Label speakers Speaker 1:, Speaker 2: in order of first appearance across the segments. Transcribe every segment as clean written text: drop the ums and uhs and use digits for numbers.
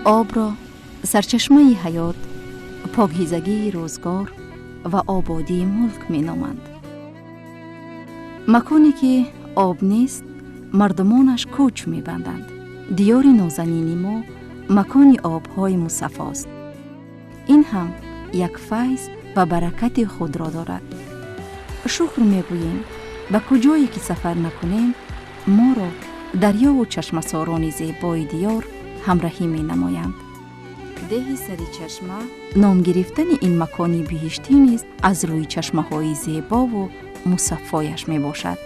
Speaker 1: Обро сарчашмаи ҳаёт, покизагии рӯзгор ва ободии мулк меноманд. Маконе ки об нест, мардумонаш кӯч мебанданд. Диёри нозанини мо макони обҳои мусаффост. Ин ҳам як файз ва баракати худро дорад. Шукр мегӯем, ба куҷое ки сафар накунем, моро дарёву чашмасорони зебои диёр ҳамраҳӣ менамоянд. Деҳи Саричашма ном гирифтани ин макони биҳиштӣ низ аз рӯи чашмаҳои зебову мусаффояш мебошад.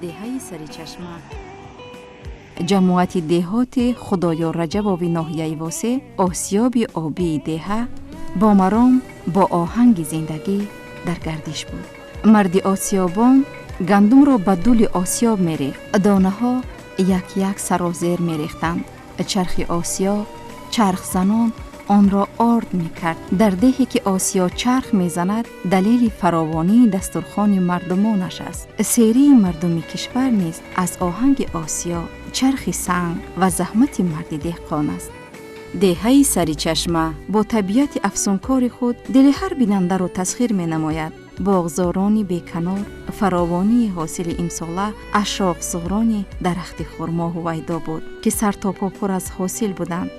Speaker 1: Деҳаи Саричашма, ҷамоати деҳоти Худоёр Раҷабови ноҳияи Восеъ, осиёби обии деҳа бо маром, бо оҳанги зиндагӣ дар гардиш буд. Марди осиёбон гандумро ба дули осиёб мерехт. Донаҳо як-як сарозер мерехтанд. Чархи осиё чархзанон онро орд мекард. Дар деҳе ки осиё чарх мезанад, далели фаровонии дастурхони мардумонаш аст. Серии мардуми кишвар низ аз оҳанги осиё, чархи санг ва заҳмати марди деҳқон аст. Деҳаи Саричашма бо табиати афсункори худ дили ҳар бинандаро тасхир менамояд. Боғзорони беканор, фаровонии ҳосили имсола аз шохзорони дарахти хурмо ҳувайдо буд, ки сартопо пур аз ҳосил буданд.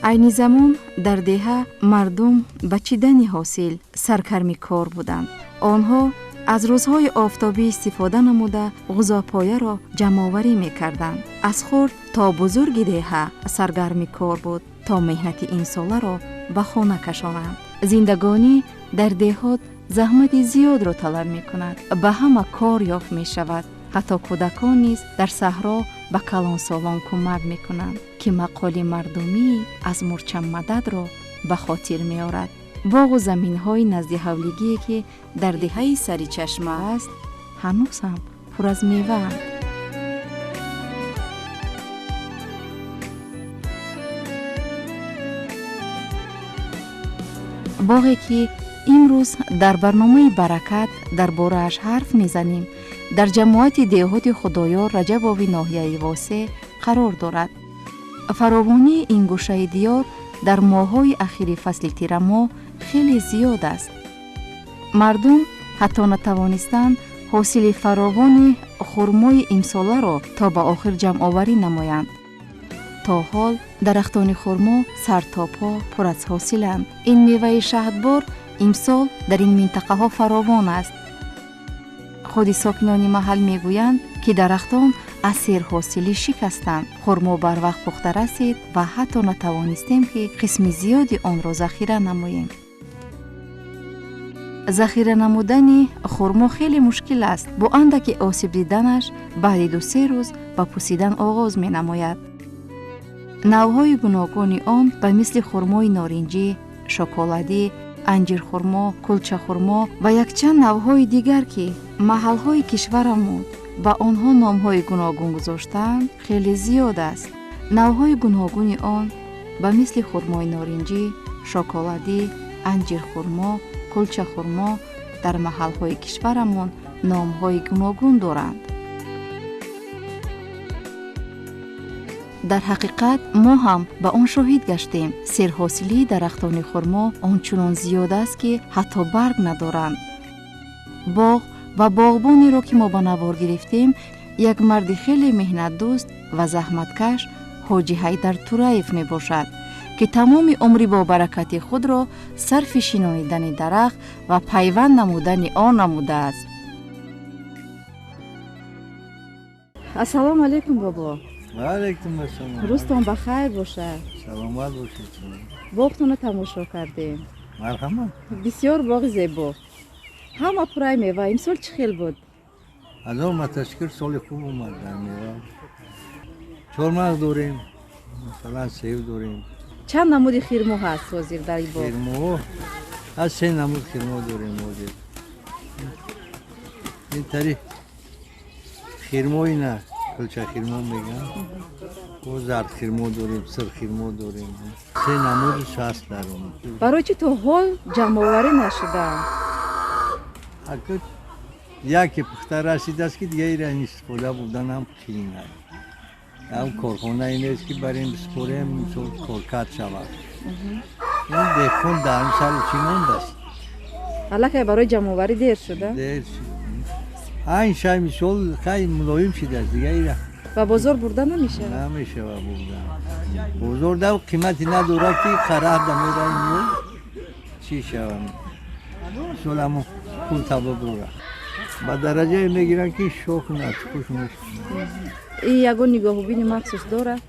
Speaker 1: Айни замон дар деҳа мардум ба чидани ҳосил саргарми кор буданд. Онҳо аз рӯзҳои офтобӣ истифода намуда, ғизопояро ҷамъоварӣ мекарданд. Аз хурд то бузурги деҳа саргарми кор буд, то меҳнати имсоларо ба хона кашонанд. Зиндагонӣ дар деҳот заҳмати зиёдро талаб мекунад. Ба ҳама кор ёфт мешавад. Ҳатто кӯдакон низ дар саҳро ба калонсолон кӯмак мекунанд, ки мақоли мардумии аз мурча мададро ба хотир меорад. Боғу заминҳои назди ҳавлигие, ки дар деҳаи Саричашма аст, ҳанӯз ҳам пур аз меваанд. Боғе ки имрӯз дар барномаи Баракат дар борааш ҳарф мезанем, дар ҷамоати деҳоти Худоёр Раҷабови ноҳияи Восеъ қарор дорад. Фаровонии ин гӯшаи диёр дар моҳҳои ахири фасли тирамоҳ хеле зиёд аст. Мардум ҳатто натавонистанд ҳосили фаровони хурмои имсоларо то ба охир ҷамъоварӣ намоянд. То ҳол дарахтони хурмо сартопо пур аз ҳосиланд. Ин меваи шаҳдбор имсол дар ин минтақаҳо фаровон аст. Худи сокинони маҳал мегӯянд, ки дарахтон аз серҳосилӣ шикастанд. Хурмо барвақт пухта расид ва ҳатто натавонистем, ки қисми зиёди онро захира намоем. Захира намудани хурмо хеле мушкил аст. Бо андаки осиб диданаш баъди ду-се рӯз ба пусидан оғоз менамояд. Навъҳои гуногуни он ба мисли хурмои норинҷӣ, шоколадӣ, анҷирхурмо, кулчахурмо ва якчанд навъҳои дигар, ки маҳалҳои кишварамон ба онҳо номҳои гуногун гузоштаанд, хеле зиёд аст. Навъҳои гуногуни он ба мисли хурмои норинҷӣ, шоколадӣ, анҷирхурмо, кулчахурмо дар маҳалҳои кишварамон номҳои гуногун доранд. Дар ҳақиқат мо ҳам ба он шоҳид гаштем. Серҳосилии дарахтони хурмо ончунон зиёд аст, ки ҳатто барг надоранд. Боғ ва боғбонеро, ки мо ба навор гирифтем, як марди хеле меҳнатдӯст ва заҳматкаш Ҳоҷи Ҳайдар Тураев мебошад, ки тамоми умри бобаракати худро сарфи шинонидани дарахт ва пайванд намудани он намудааст. Ассалому алайкум, бобо.
Speaker 2: Ва алайкум ассалом.
Speaker 1: Рӯзтон ба хайр бошад.
Speaker 2: Саломат бошед.
Speaker 1: Боғтонро тамошо кардем.
Speaker 2: Марҳамат.
Speaker 1: Бисёр боғи зебо, ҳама пурай мева. Имсол чӣ хел буд?
Speaker 2: Ҳазор маташкир, соли хуб омад дар мева. Чормағз дорем, масалан, сев дорем.
Speaker 1: Чанд намуди хирмо ҳаст ҳозир дар ин боғ?
Speaker 2: Хирмо аз се намуд хирмо дорем ҳозир. Ин тари хирмои на кулча хирмо мегӯям, бо зард хирмо дорем, сир хирмо дорем. Се намудиш ҳаст дар он.
Speaker 1: Барои чӣ то ҳол ҷамъоварӣ нашудаанд?
Speaker 2: Ака, Яке пухта расидааст, ки дига ира истифода бурдан ҳам қиин аст. Ҳам корхонае нест, ки барем бисупорем, мисол, коркард шавад. Ин деҳқон дар сари чӣ мондааст?
Speaker 1: Аллакай барои ҷамъоварӣ дер шуда.
Speaker 2: Дер шуд. Айн шай, мисол, хай, мулоим шидааст, дига ира
Speaker 1: ба бозор бурда намешавад.
Speaker 2: Намешавад бурдан бозор, да қимати надорад, ки харахда мераи миёй, чӣ шавад, мисол, ҳамо пул таба бурад, ба дараҷае мегиранд, ки шох хуш.
Speaker 1: И ягон нигоҳубини махсус дорад?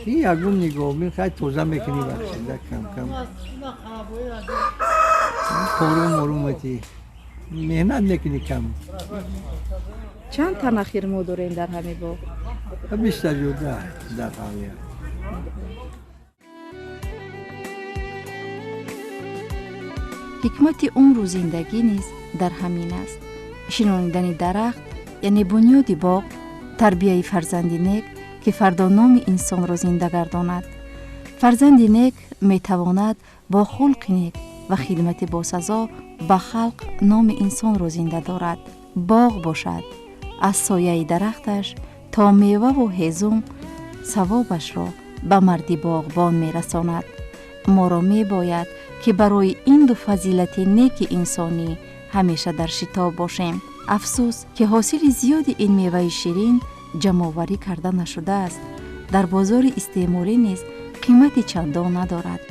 Speaker 2: И ягон нигоҳубин, хай, тоза мекунӣ, бахшида, кам кам порум орум метӣ, меҳнат мекунӣ кам.
Speaker 1: Чанд тана хирмо дорем дар ҳамин боғ?
Speaker 2: 20 ҷода дар ҳавлия.
Speaker 1: Ҳикмати умру зиндагӣ низ дар ҳамин аст. Шинонидани дарахт, яъне бунёди боғ, тарбияи фарзанди нек, ки фардо номи инсонро зинда гардонад. Фарзанди нек метавонад бо хулқи нек ва хидмати босазо ба халқ номи инсонро зинда дорад. Боғ бошад, аз сояи дарахташ то меваву ҳезум савобашро ба марди боғбон мерасонад. Моро мебояд, ки барои ин ду фазилати неки инсонӣ ҳамеша дар шитоб бошем. Афсӯс, ки ҳосили зиёди ин меваи ширин ҷамъоварӣ карда нашудааст. Дар бозори истеъмолӣ низ қимати чандон надорад.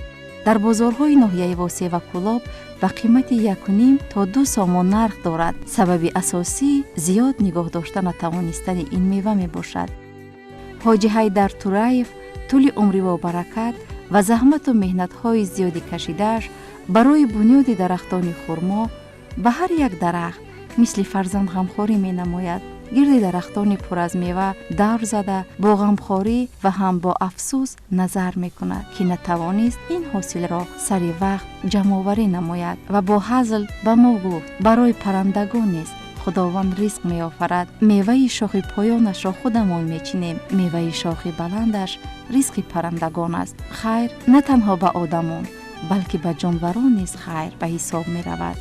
Speaker 1: Дар бозорҳои ноҳияи Восеъ ва Кӯлоб ба қимати 1,5 то 2 сомон нарх дорад. Сабаби асосӣ зиёд нигоҳ дошта натавонистани ин мева мебошад. Ҳоҷи Ҳайдар Тураев тӯли умри бобаракат ва заҳмату меҳнатҳои зиёди кашидааш барои бунёди дарахтони хурмо, ба ҳар як дарахт мисли фарзанд ғамхорӣ менамояд. Гирди дарахтони пур аз мева давр зада, бо ғамхорӣ ва ҳам бо афсӯс назар мекунад, ки натавонист ин ҳосилро сари вақт ҷамъоварӣ намояд, ва бо ҳазл ба мо гуфт: «Барои паррандагон низ Худованд ризқ меофарад. Меваи шохи поёнашро худамон мечинем, меваи шохи баландаш ризқи паррандагон аст». Хайр на танҳо ба одамон, балки ба ҷонварон низ хайр ба ҳисоб меравад.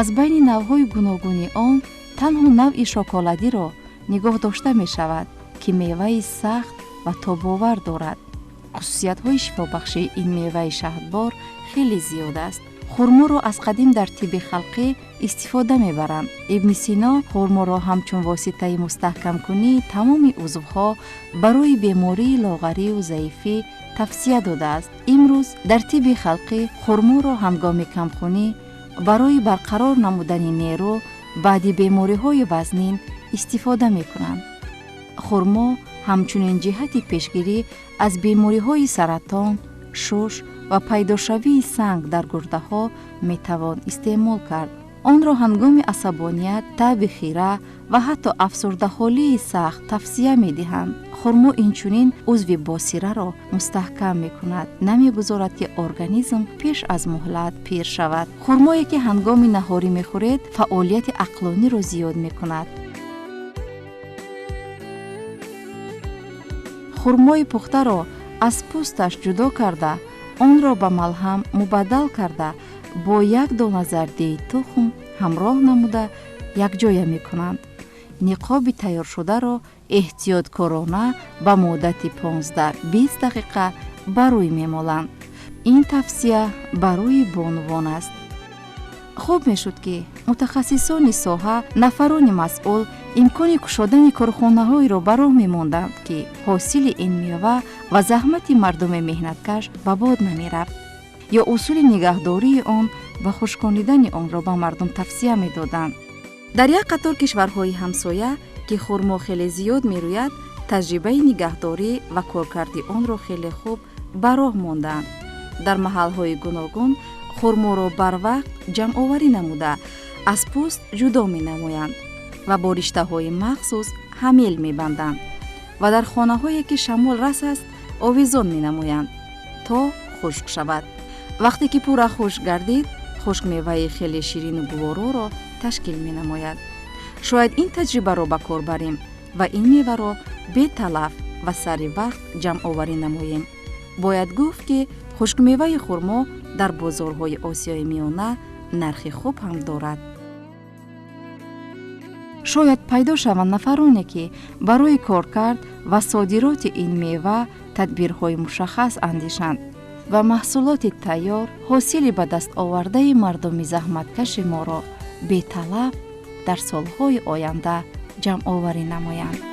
Speaker 1: Аз байни навъҳои гуногуни он танҳо навъи шоколадиро нигоҳ дошта мешавад, ки меваи сахт ва тобовар дорад. Хусусиятҳои шифобахшии ин меваи шаҳдбор хеле зиёд аст. Хурморо аз қадим дар тибби халқӣ истифода мебаранд. Ибни Сино хурморо ҳамчун воситаи мустаҳкамкунии тамоми узвҳо барои бемории лоғарию заифӣ тавсия додааст. Имрӯз дар тибби халқӣ хурморо ҳангоми камхунӣ, барои барқарор намудани нерӯ баъди бемориҳои вазнин истифода мекунанд. Хурмо ҳамчунин ҷиҳати пешгирӣ аз бемориҳои саратон, шуш ва пайдошавии санг дар гурдаҳо метавон истеъмол кард. Онро ҳангоми асабоният, таби хира ва ҳатто афсурдаҳолии сахт тавсия медиҳанд. Хурмо инчунин узви босираро мустаҳкам мекунад, намегузорад, ки организм пеш аз муҳлат пир шавад. Хурмое, ки ҳангоми наҳорӣ мехӯред, фаъолияти ақлониро зиёд мекунад. Хурмои пухтаро аз пӯсташ ҷудо карда, онро ба малҳам мубаддал карда, бо як дона зардии тухм ҳамроҳ намуда якҷоя мекунанд. Ниқоби тайёршударо эҳтиёткорона ба муддати 15-20 дақиқа ба рӯй мемоланд. Ин тавсия барои бонувон аст. Хуб мешуд, ки мутахассисони соҳа, нафарони масъул имкони кушодани корхонаҳоеро ба роҳ мемонданд, ки ҳосили ин мева ва заҳмати мардуми меҳнаткаш ба бод намерафт, ё усули нигаҳдории он ва хушконидани онро ба мардум тавсия медоданд. Дар як қатор кишварҳои ҳамсоя, ки хурмо хеле зиёд мерӯяд, таҷрибаи нигаҳдорӣ ва коркарди онро хеле хуб ба роҳ мондаанд. Дар маҳалҳои гуногун хурморо барвақт ҷамъоварӣ намуда, аз пӯст ҷудо менамоянд ва бо риштаҳои махсус ҳамел мебанданд ва дар хонаҳое, ки шамол рас аст, овезон менамоянд, то хушк шавад. Вақте ки пурра хушк гардид, хушкмеваи хеле ширину гувороро ташкил менамояд. Шояд ин таҷрибаро ба кор барем ва ин меваро беталаф ва сари вақт ҷамъоварӣ намоем. Бояд гуфт, ки хушкмеваи хурмо Дар бозорҳои Осиёи Миёна нархи хуб ҳам дорад. Шояд пайдо шаванд нафароне, ки барои коркард ва содироти ин мева тадбирҳои мушаххас андешанд ва маҳсулоти тайёр, ҳосили ба дастовардаи мардуми заҳматкаши моро беталаф дар солҳои оянда ҷамъоварӣ намоянд.